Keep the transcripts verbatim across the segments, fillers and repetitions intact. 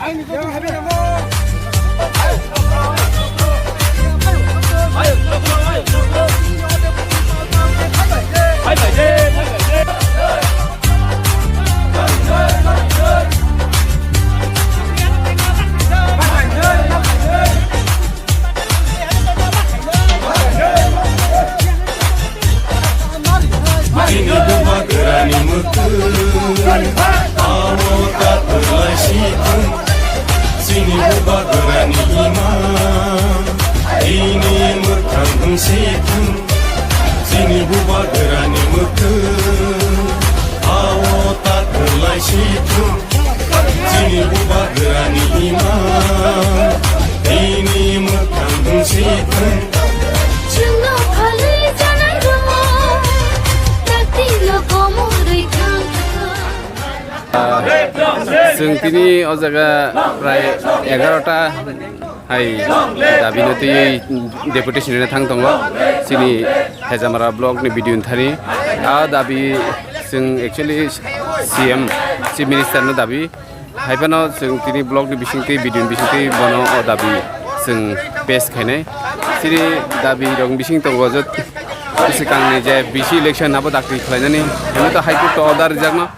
Chini bubagrani mwkhwng, amo ta kwlai si thung. Chini bubagrani imang, ini mwkhang wng si thung. Chini bubagrani mwkhwng, amo ta kwlai si thung. Chini bubagrani imang, ini mwkhang wng si thung. Chwngno phalwi janai rw, taktino komorwi thang thang. Chwng tini o jaga prai egarota hai dabi no twi deputation rina thang tongo chini Hejamara block ni B D O ni thani. A dabi chwng actually C M, Chief Minister no dabi. Hai phano chwng tini block ni bisingtwi, B D O ni bisingtwi bono o dabi chwng pass khainai. Chini dabi rok bising tongo je bwswkangni je B C election abo dakti khlainani. Hino to High Court to order rijakno.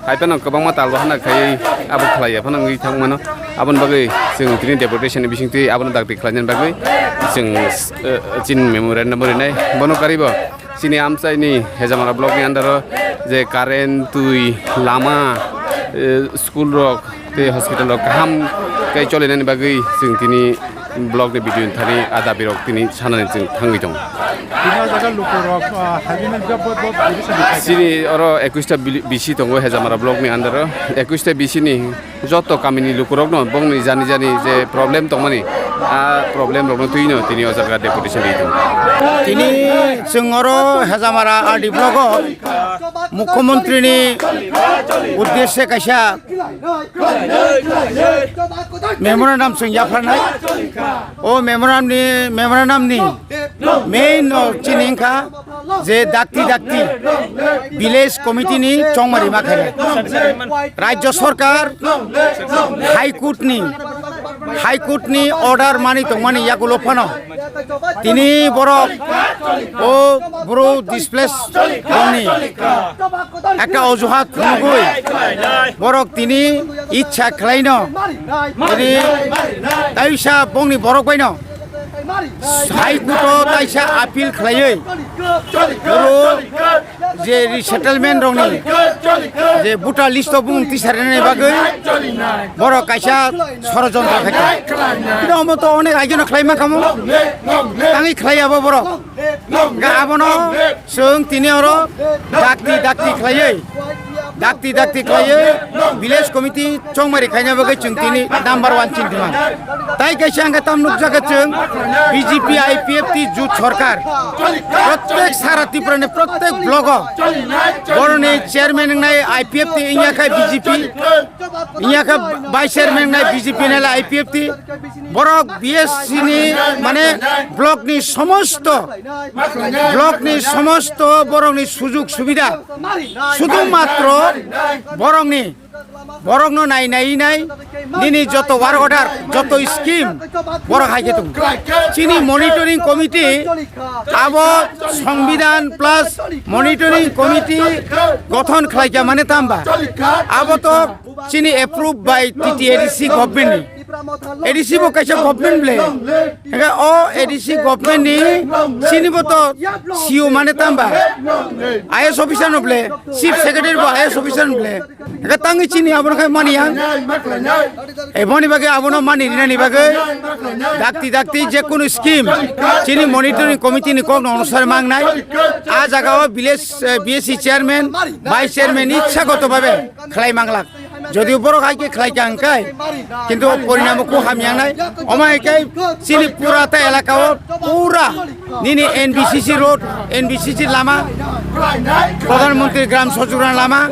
Hai phano kwbangma talbo hana khai abo khlaiya phano wngwi thangmano. Aboni bagwi chwng tini deputation ni bisingtwi abono dakti khlainani bagwi chwng, eh, chini memorandum rinai. Bono karibo. Chini amchaini Hejamara block ni under o je current, twi, lama, eh, school rok tei hospital rok kaham khe cholinani bagwi chwng tini block ni B D O ni thani a dabi rok tini sanani chwng thangwi tongo. Bini o jaga lukurok, ah, haiwi nang jab bot bot bini sani khai. Chini oro ekwis ta bili-, B C tongo Hejamara block ni under o. Ekwis ta B C ni joto kamini lukurokno bongni jani jani je problem tongmani, a problem rokno twino tini o jaga deputation ri tongo. Tini chwng oro Hejamara R D block o Mukhyamantri ni uddeshe kaisa memorandum chwng yapharnai. O memorandum ni, memorandum ni main no chini wngkha je dakti dakti village committee ni chongmari ma khainai. Rajya Sarkar High Court ni, High Court ni order mani tongmani yagulo phano tini borok o bru displace rokni ekta ojuhat phunugwi borok tini ichha khlaino tini taisa bongni borok baino High Court o taisa appeal khlaiwi bru je resettlement rokni je voter list o bumung tisarnani bagwi borok kaisa sorojontro khaikha. Bini omo to onek aigeno khlai mankhamu, tangwi khlai abo borok. Ga abono chwng tini oro dakti dakti khlaiwi, dakti dakti khlaiwi village committee chongmari khaina bagwi chwng tini number one chini demand. Tai kaisa ang tam nukjaga chwng B J P I P F T jut sarkar prottek sara Tripura ni prottek block o boroni chairman wngnai I P F T wngya khai B J P, wngya kha vice chairman wngnai B J P nai I P F T. Borok B S C ni mane block ni somosto, block ni somosto borok ni sujug subida sudu matro borok ni Borokno nai nai nai nini joto work order, joto scheme borok hai khe tongo. Chini monitoring committee abo Songbidan plus monitoring committee gothon khlai kha mane tamba. Abo to chini approved by T T A D C government ni. A D C bo kaisa government ble. Hingke o A D C government ni chini bo to C O mane tamba. I A S officer no ble, chief secretary bo I A S officer no ble. Hingke tangwi chini abono khai mani yang. Eboni bagwi abono mani rinani bagwi dakti dakti je kunu scheme chini monitoring committee ni kok no onusar mangnai. A jaga o village, eh, B S C chairman, vice chairman ichha goto babe khlai manglak. Jodio borok hai khe khlai kha hwnkhe, kintu porinamo kho hamya wngnai. Omo hai khe chini pura ta elaka o pura nini N B C C road, N B C C lama, Pradhan Mantri Gram Sajogran lama,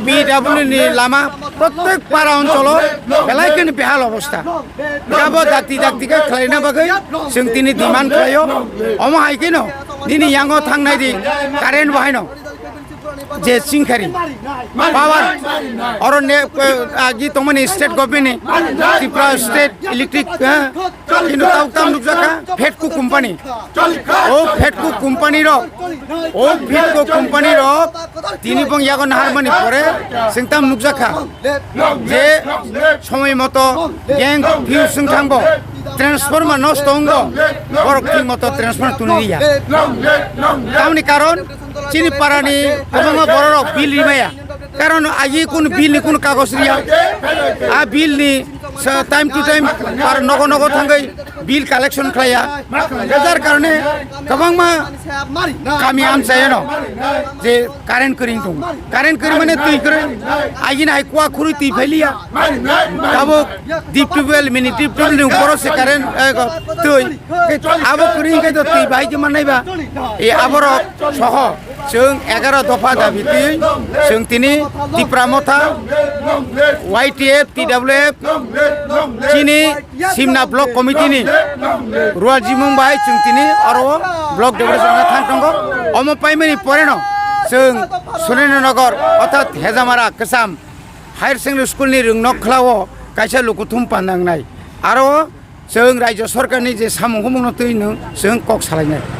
P W ni lama, prottek para oncholo belai kheno behal obostha. Abo dakti dakti khe khlaina bagwi chwng tini demand khlaio. Omo hai kheno nini yango thangnai di current bo haino. Je chingkhari power oro ne agi tongmani state government ni Tripura state electric, eh, kino tau tam nukjakha Fedco company. O Fedco company rok, o Fedco company rok tini bong yago naharmani pore sengtam nukjakha je somoi moto yang view sengthangbo transformer nosto wngbo, borok thik moto transformer tuni riya. Tamni karon chini parani kwbangma bororok bill rimaya, karon agi kun bill ni kun kagoj riya. A bill ni sa time to time par nogo nogo thangwi bill collection khlaiya. Jar karone kwbangma kami amchayano je current kwrwi tong, current kwrwi mane twi kwrwi, agini hai kua khurwi twi phailiya. Tabuk deep tubewell, mini deep tubewell ni uporo se current, eh, twi. Abo kwrwi hwnkhe to twi bahai khe mannai ba. E aborok soho chwng egaro dopha dabi twi chwng tini Tipra Motha, Y T F, T W F, chini Simna Block Committee ni Rual Jimung bai chwng tini oro Block Deputation no thang tongo. Omo paimani poreno chwng Surendra Nagar orthat Hejamara Kwcham Higher Secondary School ni rwngnok khlao kaisa lukuthum panda wngnai. Aro chwng Rajya Sarkar ni je samung humung no twi nwng chwng kok salainai.